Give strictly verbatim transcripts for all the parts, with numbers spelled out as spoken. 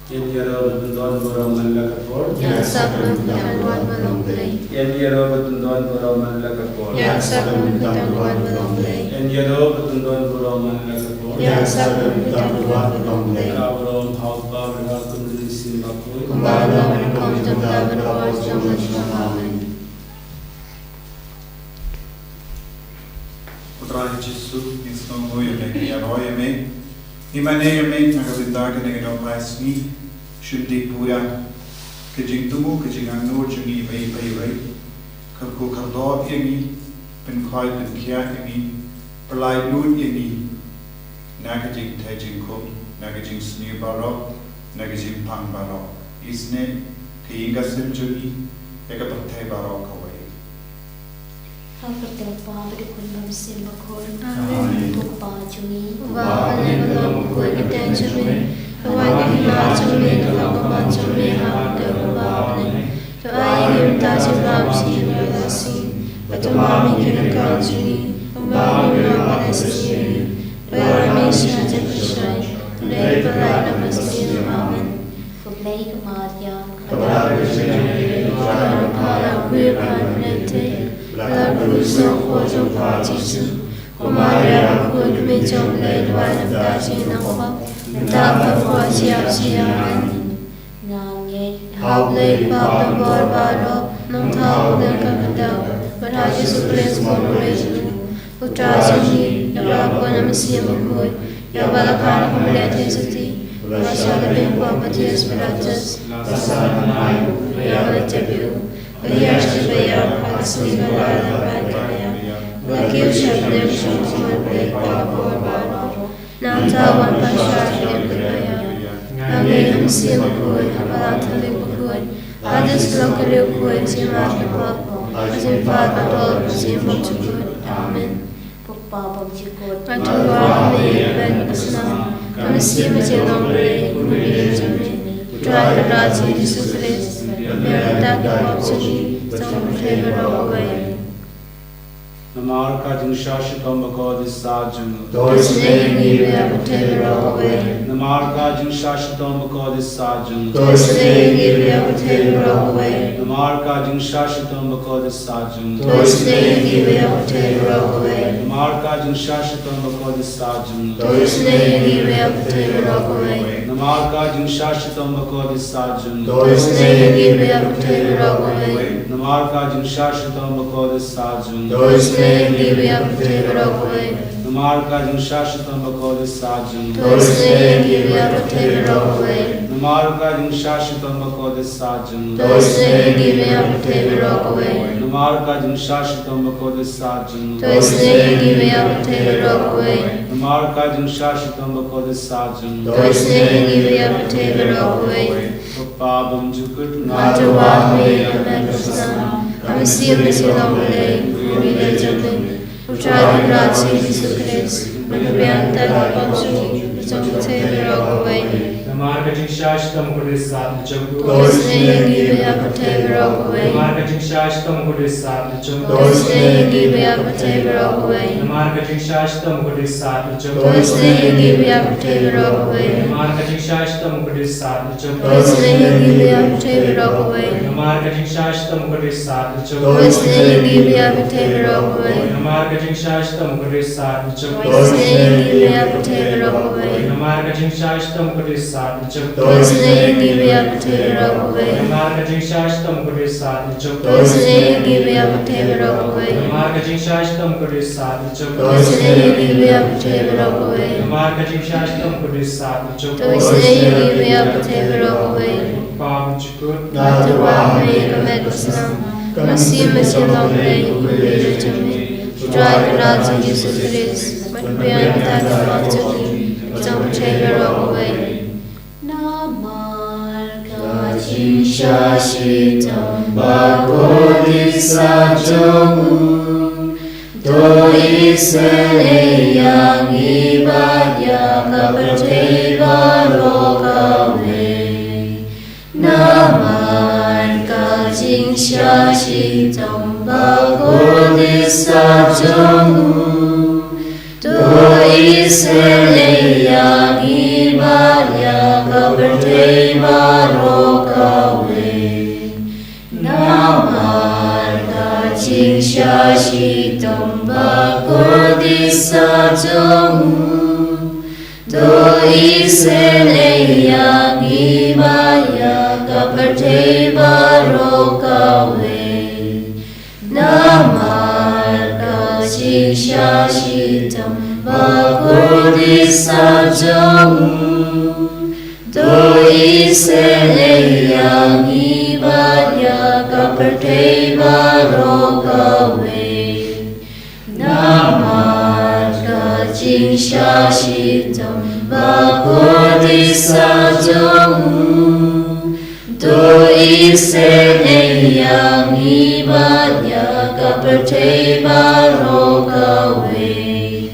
Ïa ïaroh ba tyndon baroh man la ka por. Ïa ka sap ba tyndon baroh man la ka por. Ïa ka sap ba tyndon baroh man la ka por. Ïa ka sap ba tyndon baroh man la ka por. Ïa ka sap ba tyndon baroh man la ka por. Ïa ka sap ba tyndon baroh man la ka por. Ïa ïaroh ba tyndon baroh man la ka por. Ïa ka sap ba tyndon baroh man la ka por. Ka baroh ha u Kpa bad ha u Khun bad ha u Mynsiem Bakhuid. Kumba long ha kaba don ka por jong ka jong ka. Amen. Ko Trai Jisu, ngi sngewbha ïa me, ngi ïaroh ïa me. Ngi mane ïa me na ka bynta kane ka dong bai sngi, shim dei pura ka jingthmu, ka jingangnud jong ngi iwei pa iwei. Kyrkhu kyrdoh ïa ngi, pynkhoi pynkhiah ïa ngi, pynlait nud ïa ngi na ka jingtheh jingkhum, na ka jingsniew baroh, na ka jingpang baroh. Isynei ka ïing ka sem jong ngi, ïa ka pyrthei baroh kawei. Ha ka kyrteng u Kpa bad u Khun bad u Mynsiem Bakhuid. Amen. Ko Kpa jong ngi uba ha bneng, ka long bakhuid ka kyrteng jong me. Ka wan ka hima jong me, ka long ka mon jong me ha ka kyrteng u Kpa ha bneng. To ai ïa ngi mynta ka jingpynlong jong ngi ha kane ka sngi. Bad to map ïa ngi ki ryngkang jong ngi kumba ngi map ïa kine kiba ïoh ïa ngi. Wat lam ïa ngi sha ka jingpynshoi, hynrei pynlait na ka bymjukut. Amen. Khublei ko Maria, kaba bha ïa ngi, ka don bad U Blei, ba ha khmih, ba ha khmih jong u khun jong pha U Jisu. Ko Maria bakhuid, ka Mei jong U Blei, duwai namar kata ka jinglong pop, mynta bad ha ka por jong ka jingïap. Amen. Nga ngeit ha U Blei Kpa Uba Donbor Baroh, nongthaw, nongkynnoh, bad ha U Jisu Khrist u Khun U Blei jong ngi, U Trai jong ngi, ïa uba bun ha U Mynsiem Bakhuid, ïa uba la kha na ka Mari theisotti, uba la shah lade ha u por Pontius Pilatus, la sah, la nang, la ïap, la tep ïa u, la ïashem, la ïap, ha ka sngi kaba ar, la phai, la ïap, la kiew sha ka liang jong U Blei Kpa Uba Donbor Baroh. Nangta u wan pynshai ïa ki briew. Nga ngeit ha U Mynsiem Bakhuid, ha U Balang Tymmen Bakhuid, ha ka jingpynlong ka riewkhuid jong ki kynja pop, ha ka jingpynïap ka doh jong ki bymjukut. Amen. Ko Kpa bymjukut, nga tyrwa ha me ïa ka met ka snam, ka mynsiem bad ka jinglong Blei, ka bynta jong me. Trai Kynrad jong ngi Jisu Khrist, pynbiang ïa ki pop jong ngi, jong ka pyrthei baroh kawei. Namar ka jingshah shitom bakordit sat jong u. To isynei ïa ngi ruh ïa ka pyrthei baroh kawei. Namar ka jingshah shitom bakordit sat jong u. To isynei ïa ngi ruh ïa ka pyrthei baroh kawei. Namar ka jingshah shitom bakordit sat jong u. To isynei ïa ngi ruh ïa ka pyrthei baroh kawei. Namar ka jingshah shitom bakordit sat jong u. To isynei ïa ngi ruh ïa ka pyrthei baroh kawei. Namar ka jingshah shitom bakordit sat jong u. To isynei ïa ngi ruh ïa ka pyrthei baroh kawei. Namar ka jingshah shitom bakordit sat jong u. To isynei ïa ngi ruh ïa ka pyrthei baroh kawei. Namar ka jingshah shitom bakordit sat jong u. To isynei ïa ngi ruh ïa ka pyrthei baroh kawei. Namar ka jingshah shitom bakordit sat jong u. To isynei ïa ngi ruh ïa ka pyrthei baroh kawei. Namar ka jingshah shitom bakordit sat jong u. To isynei ïa ngi ruh ïa ka pyrthei baroh kawei. Namar ka jingshah shitom bakordit sat jong u. To isynei ïa ngi ruh ïa ka pyrthei baroh kawei. Ko Kpa bymjukut, nga tyrwa ha me ïa ka met ka snam, ka mynsiem bad ka jinglong Blei, ka bynta jong me. Ko Trai Kynrad jong ngi Jisu Khrist, pynbiang ïa ki pop jong ngi, jong ka pyrthei baroh kawei. Namar ka jingshah shitom bakordit sat jong u. To isynei ïa ngi ruh ïa ka pyrthei baroh kawei. Namar ka jingshah shitom bakordit sat jong u. To isynei ïa ngi ruh ïa ka pyrthei baroh kawei. Namar ka jingshah shitom bakordit sat jong u. To isynei ïa ngi ruh ïa ka pyrthei baroh kawei. Namar ka jingshah shitom bakordit sat jong u. To isynei ïa ngi ruh ïa ka pyrthei baroh kawei. Namar ka jingshah shitom bakordit sat jong u. To isynei ïa ngi ruh ïa ka pyrthei baroh kawei. Namar ka jingshah shitom bakordit sat jong u. To isynei ïa ngi ruh ïa ka pyrthei baroh kawei. Namar ka jingshah shitom bakordit sat jong u. To isynei ïa ngi ruh ïa ka pyrthei baroh kawei. Namar ka jingshah shitom bakordit sat jong u. To isynei ïa ngi ruh ïa ka pyrthei baroh kawei. Namar ka jingshah shitom bakordit sat jong u. To isynei ïa ngi ruh ïa ka pyrthei baroh kawei. Namar ka jingshah shitom bakordit sat jong u. To isynei ïa ngi ruh ïa ka pyrthei baroh kawei. Ko Kpa bymjukut, nga tyrwa ha me ïa ka met ka snam, ka mynsiem bad ka jinglong Blei, ka bynta jong me. Ko Trai Kynrad jong ngi Jisu Khrist, pynbiang ïa ki pop jong ngi, jong ka pyrthei baroh kawei. Namar ka jingshah shitom bakordit sat jong u. To isynei ïa ngi bad ïa ka pyrthei baroh kawei. Namar ka jingshah shitom bakordit sat jong u. To isynei ïa ngi bad ïa ka pyrthei Sha shitom ba kordit sa jong u. To isynei ïa ngi bad ïa ka pyrthei baroh kawei. Namar ka jingsha shitom ba kordit sa jong u. To isynei ïa ngi bad ïa ka pyrthei baroh kawei. Namar ka jingsha shitom ba kordit sa jong u. To isynei ïa ngi bad ïa ka pyrthei baroh kawei.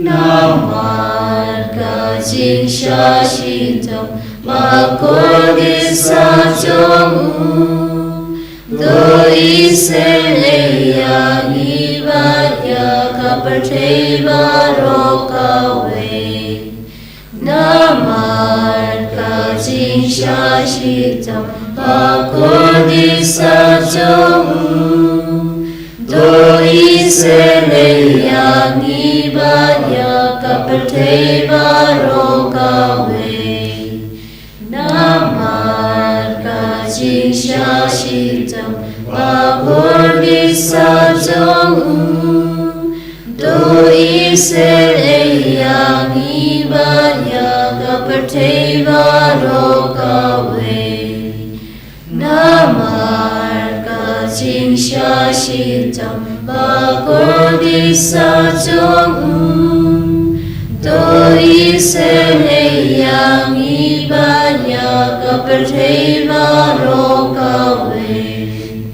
Namar ka jingsha shitom ba kordit sa jong u. To isynei ïa ngi bad ïa ka pyrthei baroh kawei. Namar ka jingsha shitom ba kordit sa jong u. To isynei ïa ngi bad ïa ka pyrthei baroh kawei. Namar ka jingsha shitom ba kordit sa jong u. To isynei ïa ngi bad ïa ka pyrthei baroh kawei. Namar ka jingsha shitom ba kordit sa jong u. To isynei ïa ngi bad ïa ka pyrthei baroh kawei.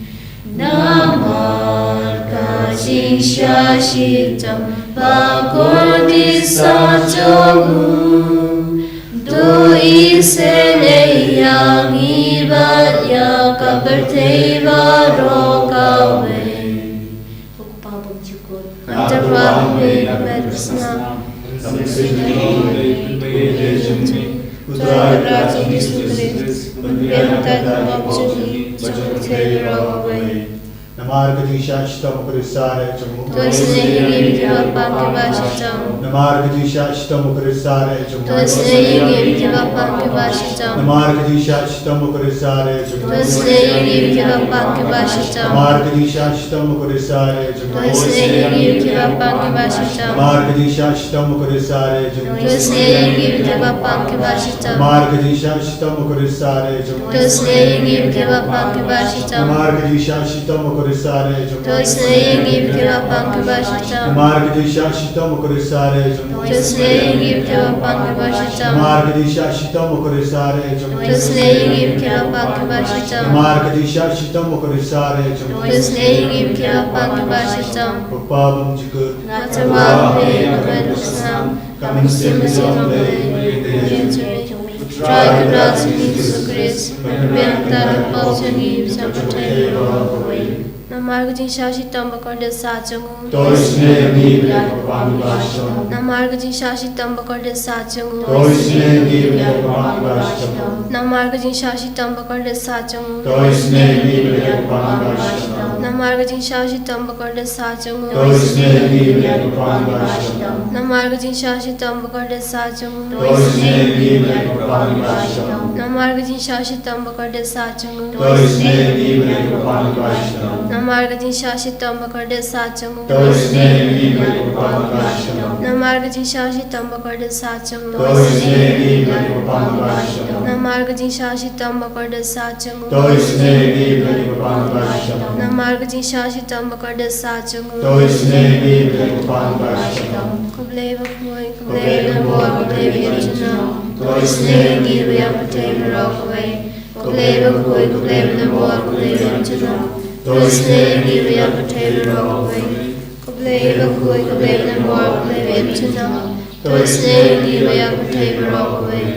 Namar ka jingsha shitom ba kordit sa jong u. To isynei ïa ngi bad ïa ka pyrthei baroh kawei. Ko Kpa bymjukut. Ngan tyrwa ha me, ha me ka snam. Ka mynsiem jong u Blei, u Trai Kynrad jong ngi Jisu Khrist, un pynbeit bynta ki pop jong ngi, jong ka pyrthei baroh kawei. Namar ka jingshah shitom u Khrist sa reh jong u. To isynei ïa ngi bad ïa ki pop kiba shitom. Namar ka jingshah shitom u Khrist sa reh jong u. To isynei ïa ngi bad ïa ki pop kiba shitom. Namar ka jingshah shitom u Khrist sa reh jong u. To isynei ïa ngi bad ïa ki pop kiba shitom. Namar ka jingshah shitom u Khrist sa reh jong u. To isynei ïa ngi bad ïa ki pop kiba shitom. Namar ka jingshah shitom u Khrist sa reh jong u. To isynei ïa ngi bad ïa ki pop kiba shitom. Namar ka jingshah shitom u Khrist sa reh jong u. To isynei ïa ngi bad ïa ki pop kiba shitom. Namar ka jingshah shitom u Khrist sa reh jong u. To isynei ïa ngi bad ïa ki pop kiba shitom. Namar ka jingshah shitom u Khrist sa reh jong u. To isynei ïa ngi bad ïa ki pop kiba shitom. Namar ka jingshah shitom u Khrist sa reh jong u. To isynei ïa ngi bad ïa ki pop kiba shitom. Namar ka jingshah shitom u Khrist sa reh jong u. To isynei ïa ngi bad ïa ki pop kiba shitom. Ko Kpa bymjukut. Ngan tyrwa ha me, ha me ka snam. Ka mynsiem jong u Blei, u Trai Kynrad jong ngi Jisu Khrist, un pynbeit bynta ki pop jong ngi, jong ka pyrthei baroh kawei. Namar ka jingshah shitom ba kordit sa jong u. To isynei ïa ngi bad ïa ki pop kiba shitom. Namar ka jingshah shitom ba kordit sa jong u. To isynei ïa ngi bad ïa ki pop kiba shitom. Namar ka jingshah shitom ba kordit sa jong u. To isynei ïa ngi bad ïa ki pop kiba shitom. Namar ka jingshah shitom ba kordit sa jong u. To isynei ïa ngi bad ïa ki pop kiba shitom. Namar ka jingshah shitom ba kordit sa jong u. To isynei ïa ngi bad ïa ki pop kiba shitom. Namar ka jingshah shitom ba kordit sa jong u. To isynei ïa ngi bad ïa ki pop kiba shitom. Namar ka jingshah shitom ba kordit sa jong u. To isynei ïa ngi bad ïa ki pop kiba shitom. Namar ka jingshah shitom ba kordit sa jong u. To isynei ïa ngi bad ïa ki pop kiba shitom. Namar ka jingshah shitom ba kordit sa jong u. To isynei ïa ngi bad ïa ki pop kiba shitom. Namar ka jingshah shitom ba kordit sa jong u. To isynei ïa ngi bad ïa ki pop kiba shitom. Ko Blei bakhuid, ko Blei ba donbor, ko Blei ba ïeit junom. To isynei ïa ngi bad ïa ka pyrthei baroh kawei. Ko Blei bakhuid, ko Blei ba donbor, ko Blei ba ïeit junom. To isynei ïa ngi bad ïa ka pyrthei baroh kawei. Ko Blei bakhuid, ko Blei ba donbor, ko Blei ba ïeit junom. To isynei ïa ngi bad ïa ka pyrthei baroh kawei.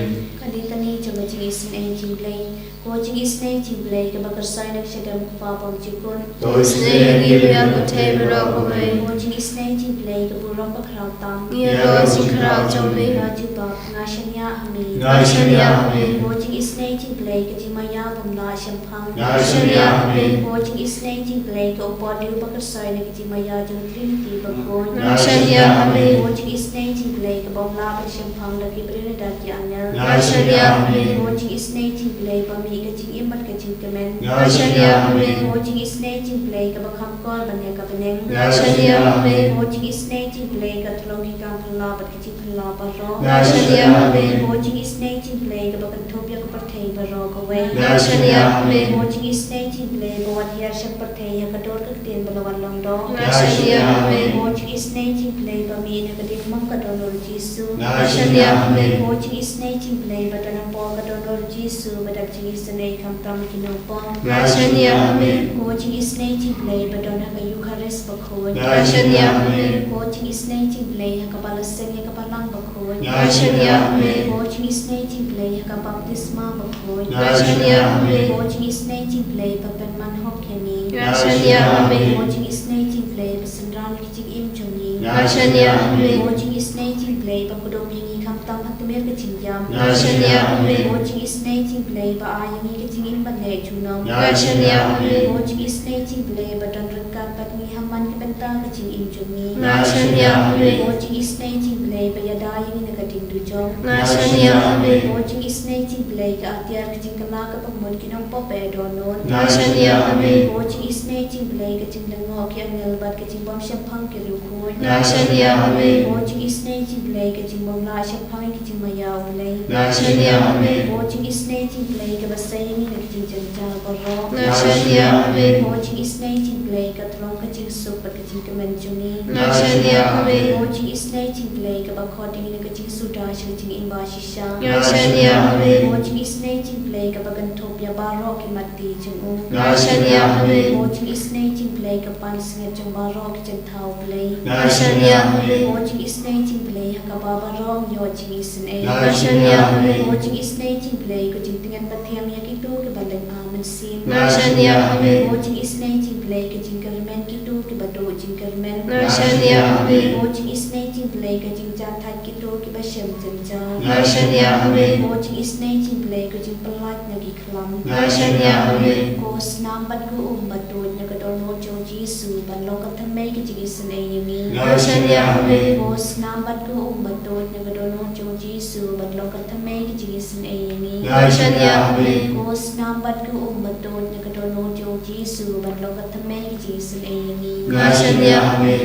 Ka Litani jong ka jingisynei jong u Blei. Ko jingisynei jong u Blei kaba kyrshan na ka shadem, ko Kpa bymjukut. To isynei ïa ngi bad ïa ka pyrthei baroh kawei. Ko jingisynei jong u Blei ka burom bakhraw tam. Ngi ïaroh ïa ka jingkhraw jong me. Nga jubab, nga shaniah ha me. Nga shaniah ha me. Ko jingisynei Jingblei ka jingmaïa bym lah shemphang. Nga shaniah ha me. Ko jingisynei jingblei ka u Paul u ba kyrsoi na ka jingmaïa jong Trinity bakhuid. Nga shaniah ha me. Ko jingisynei jingblei ka bym lah ban shemphang da ki briew ne da ki angel. Nga shaniah ha me. Ko jingisynei jingblei ba mih ka jingim bad ka jingkmen. Nga shaniah ha me. Ko jingisynei jingblei ka ba kham kor ban ïa ka bneng. Nga shaniah ha me. Ko jingisynei jingblei ka thlong ki kam phylla bad ka jingphylla baroh. Nga shaniah ha me. Ko jingisynei jingblei ka ba kynthup ïa ka pyrthei baroh kawei. Nga shaniah ha me. Ko jingisynei jingblei ba wat hiar sha pyrthei ïa ka dur ka ktien ba la wan long doh. Nga shaniah ha me. Ko jingisynei jingblei ba mih na ka diengphna ka dohnud Jisu. Nga shaniah ha me. Ko jingisynei jingblei ba don hapoh ka dohnud Jisu ba dap jingisynei khamtam ki nongpop. Nga shaniah ha me. Ko jingisynei jingblei ba don ha ka Eukharist bakhuid. Nga shaniah ha me. Ko jingisynei jingblei ha ka ba la seng ïa ka balang bakhuid. Nga shaniah ha me. Ko jingisynei jingblei ha ka baptisma bakhuid. Nga shaniah ha me. Ko jingisynei jingblei ba pynman hok ïa ngi. Nga shaniah ha me. Ko jingisynei jingblei ba synran ki jingim jong ngi. Nga shaniah ha me. Ko jingisynei jingblei ba kdup ïa ngi khamtam ha tmier ka jingïap. Nga shaniah ha me. Ko jingisynei jingblei ba ai ïa ngi ka jingim ban leh junom. Nga shaniah ha me. Ko jingisynei jingblei ba don ryngkat bad ngi ha man ka bynta ka jingim jong ngi. Nga shaniah ha me. Ko jingisynei jingblei ba ïada ïa ngi na ka ding dujok. Nga shaniah ha me. Ko jingisynei jingblei ka atiar ka jingkylla ka bamut ki nongpop ba ïa dohnud. Nga shaniah ha me. Ko jingisynei jingblei ka jinglyngngoh ki angel bad ka jingbym shemphang ki riewkhuid. Nga shaniah ha me. Ko jingisynei jingblei ka jingbym lah shemphang ki jingmaïa U Blei. Nga shaniah ha me. Ko jingisynei jingblei ka ba sei ïa ngi na ki jingjynjar baroh. Nga shaniah ha me. Ko jingisynei jingblei ka thlong ka jingsuk bad ka jingkmen jong ngi. Nga shaniah ha me. Ko jingisynei jingblei ka ba khot ïa ngi na ka jingsuda sha ka jingim ba shisha. Nga shaniah ha me. Ko jingisynei jingblei ka ba kynthup ïa baroh ki mat jong u. Nga shaniah ha me. Ko jingisynei jingblei ka pansngiat jong baroh ki jingthaw Blei. Nga shaniah ha me. Ko jingisynei jingblei ha ka ba baroh ngi ïoh jingisynei. Nga shaniah ha me. Ko jingisynei jingblei ka jingtngen pathiang ïa kito ki ba leit ha mynsiem. Nga shaniah ha me. Ko jingisynei jingblei ka jingkyrmen kito ki ba duh jingkyrmen. Nga shaniah ha me. Ko jingisynei jingblei ka jingjahthait kito ki ba shem jynjar. Nga shaniah ha me. Ko jingisynei jingblei ka jingpyllait na ki Nga shaniah ha me. Ko snam bad ko um ba tuid na ka dohnud jong u Jisu ban long ka thymmei ka jingisynei ïa ngi. Nga shaniah ha me. Ko snam bad ko um ba tuid na ka dohnud jong u Jisu ban long ka thymmei ka jingisynei ïa ngi. Nga shaniah ha me. Ko snam bad ko um ba tuid na ka dohnud jong u Jisu ban long ka thymmei ka jingisynei ïa ngi. Nga shaniah ha me.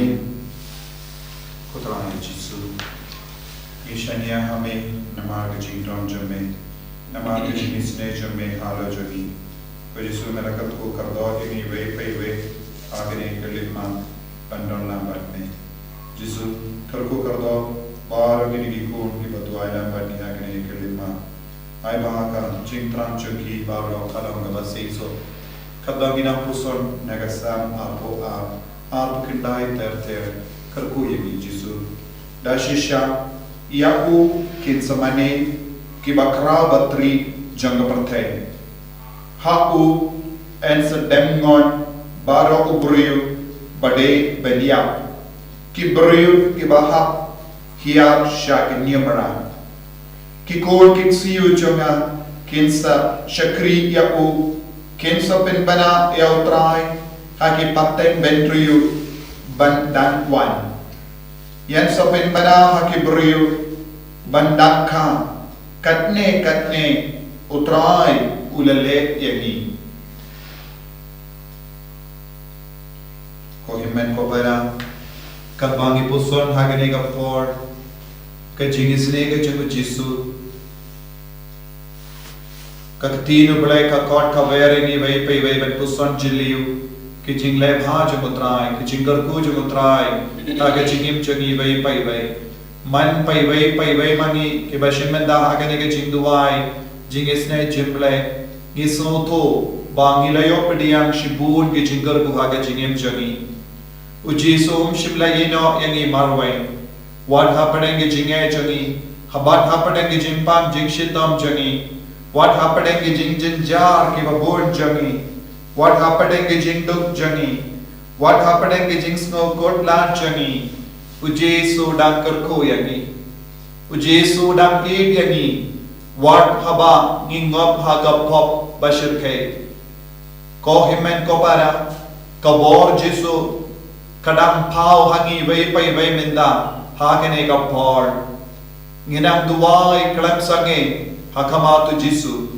Ko Trai Jisu, ngi shaniah ha me namar ka jingdon jong me. Namar ka jingisynei jong me halor jong ngi. Ko Jisu, me la kyrkhu kyrdoh ïa ngi iwei pa iwei ha kane ka lipmat ban don lang bad me. Jisu, kyrkhu kyrdoh baroh kine ki khun kiba duwai lang bad ngi ha kane ka lipmat. Ai ba ka jingthrang jong ki baroh ka long kaba seisoh. Katba ngi nang puson na ka Salm arphew ar, arphew khyndai ter ter, kyrkhu ïa ngi Jisu. Da shisha ïa u kin sa mane kiba khraw bad tyrkhong jong ka pyrthei. Ha u yn sa dem ngor baroh u briew ba dei ban ïap. Ki briew kiba hap hiar sha ka niamra. Ki khun ki ksiew jong nga kin sa shakri ïa u, kin sa pynbna ïa u Trai ha ki pateng bynriew ban dang wan. Yn sa pynbna ha ki briew ban dang kha, katne katne u Trai u la leh ïa ngi. Ko hynmen ko para, katba ngi puson ha kane ka por ka jingisynei ka jong u Jisu, ka ktien u Blei ka khot ka wer ïa ngi iwei pa iwei ban puson jylliew ki jingleh bha jong u Trai, ki jingkyrkhu jong u Trai ha ka jingim jong ngi iwei pa iwei. Man pa iwei pa iwei ma ngi kiba shim bynta ha kane ka jingduwai jingisynei jong u Blei, ngi sngewthuh ba ngi la ïoh pdiang shibun ki jingkyrkhu ha ka jingim jong ngi. U Jisu um shym la ïehnoh ïa ngi marwei. Wat hapdeng ki jingeh jong ngi, ha, wat hapdeng ki jingpang jingshitom jong ngi, wat hapdeng ki jingjynjar kiba bun jong ngi, wat hapdeng ki jingduk jong ngi, wat hapdeng ki jingsngewkhuslai jong ngi, u Jisu u dang kyrkhu ïa ngi. U Jisu u dang ïeit ïa ngi. Wat haba ngi ngop ha ka pop ba shyrkhei. Ko hynmen ko para, ka bor Jisu ka dang paw ha ngi iwei pa iwei mynta ha kane ka por. Ngi nang duwai khlem sangeh ha khmat u Jisu.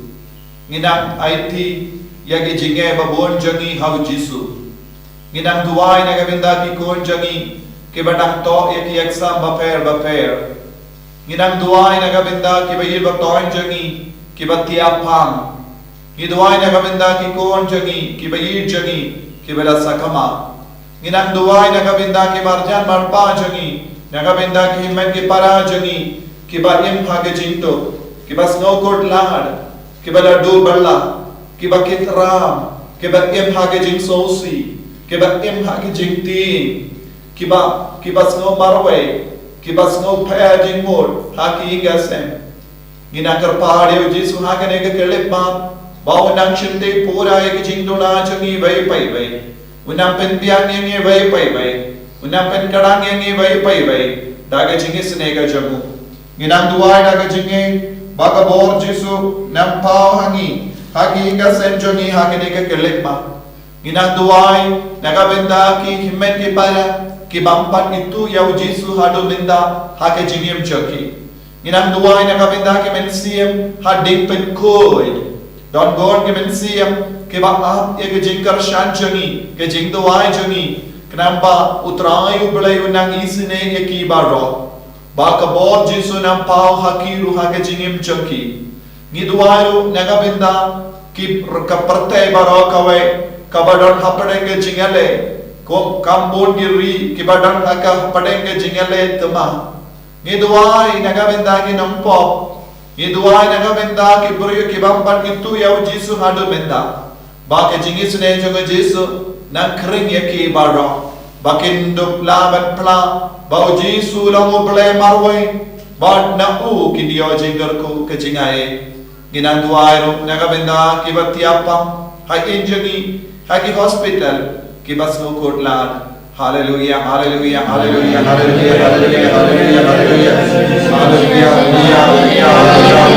Ngi nang aiti ïa ki jingeh babun jong ngi ha u Jisu. Ngi nang duwai na ka bynta ki khun jong ngi kiba dang toh ïa ki exam bapher bapher. Ngi nang duwai na ka bynta kiba ïeit ba toiñ jong ngi kiba thiah pang. Ngi duwai na ka bynta ki khun jong ngi kiba ïeit jong ngi kiba la sakma. Ngi nang duwai na ka bynta ki marjan marpa jong ngi, na ka bynta ki hynmen ki para jong ngi kiba im ha ka jingduk, kiba sngew kut lad, kiba la duh bylla, kiba kit ram, kiba im ha ka jingsngewsih, kiba im ha ka jingtieng, kiba, kiba sngew marwei, kiba sngew pher jingmut ha ki ïing ki sem. Ngi nang kyrpad ïa u Jisu ha kane ka khyllipmat ba un nang shimti pura ïa ki jingduna jong ngi iwei pa iwei. Un nang pynbiang ïa ngi iwei pa iwei. Un nang pynkhrang ïa ngi iwei pa iwei da ka jingisynei ka jong u. Ngi nang duwai da ka jingim ba ka bor Jisu nang paw ha ngi, ha ki ïing ki sem jong ngi ha kane ka khyllipmat. Ngi nang duwai na ka bynta ki hynmen ki para ki bym pat ithuh ïa u Jisu haduh mynta ha ka jingim jong ki. Ngi nang duwai na ka bynta ki mynsiem ha ding pynkhuid. Don bun ki mynsiem kiba ap ïa ka jingkyrshan jong ngi, ka jingduwai jong ngi. Khnang ba u Trai u Blei un nang isynei ïa ki baroh. Ba ka bor Jisu nang paw ha ki ruh ha ka jingim jong ki. Ngi duwai ruh na ka bynta ki r-, ka pyrthei baroh kawei kaba don hapdeng ka jingïaleh. Ko kam bun ki ri kiba don ha ka hapdeng ka jingïaleh thma. Ngi duwai na ka bynta ki nongpop. Ngi duwai na ka bynta ki briew ki bym pat ithuh ïa u Jisu haduh mynta. Ba ka jingisynei jong u Jisu nang khring ïa ki baroh. Ba kin dup lah ban phla ba u Jisu long u Blei marwei. Ba na u kin ïoh jingkyrkhu ka jingaiei. Ngi nang duwai ruh na ka bynta kiba thiah pang ha ïing jong ngi, ha ki hospital, kiba sngew kut lad. Haleluia, haleluia, haleluia, haleluia, haleluia, haleluia, haleluia. Haleluia, haleluia, haleluia.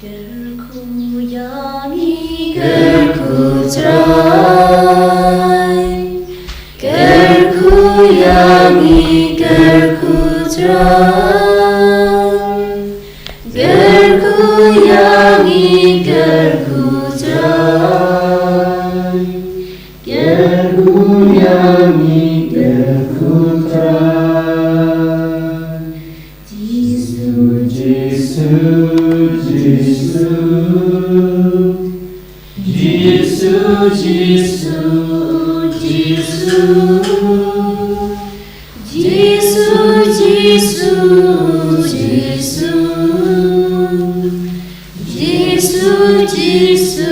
Kyrkhu ïa ngi, kyrkhu Trai. Kyrkhu ïa ngi, kyrkhu Trai. Kyrkhu ïa ngi, kyrkhu Trai. Kyrkhu ïa ngi, kyrkhu Trai. Jisu, Jisu, Jisu. Jisu, Jisu, Jisu. Jisu, Jisu, Jisu. Jisu, Jisu,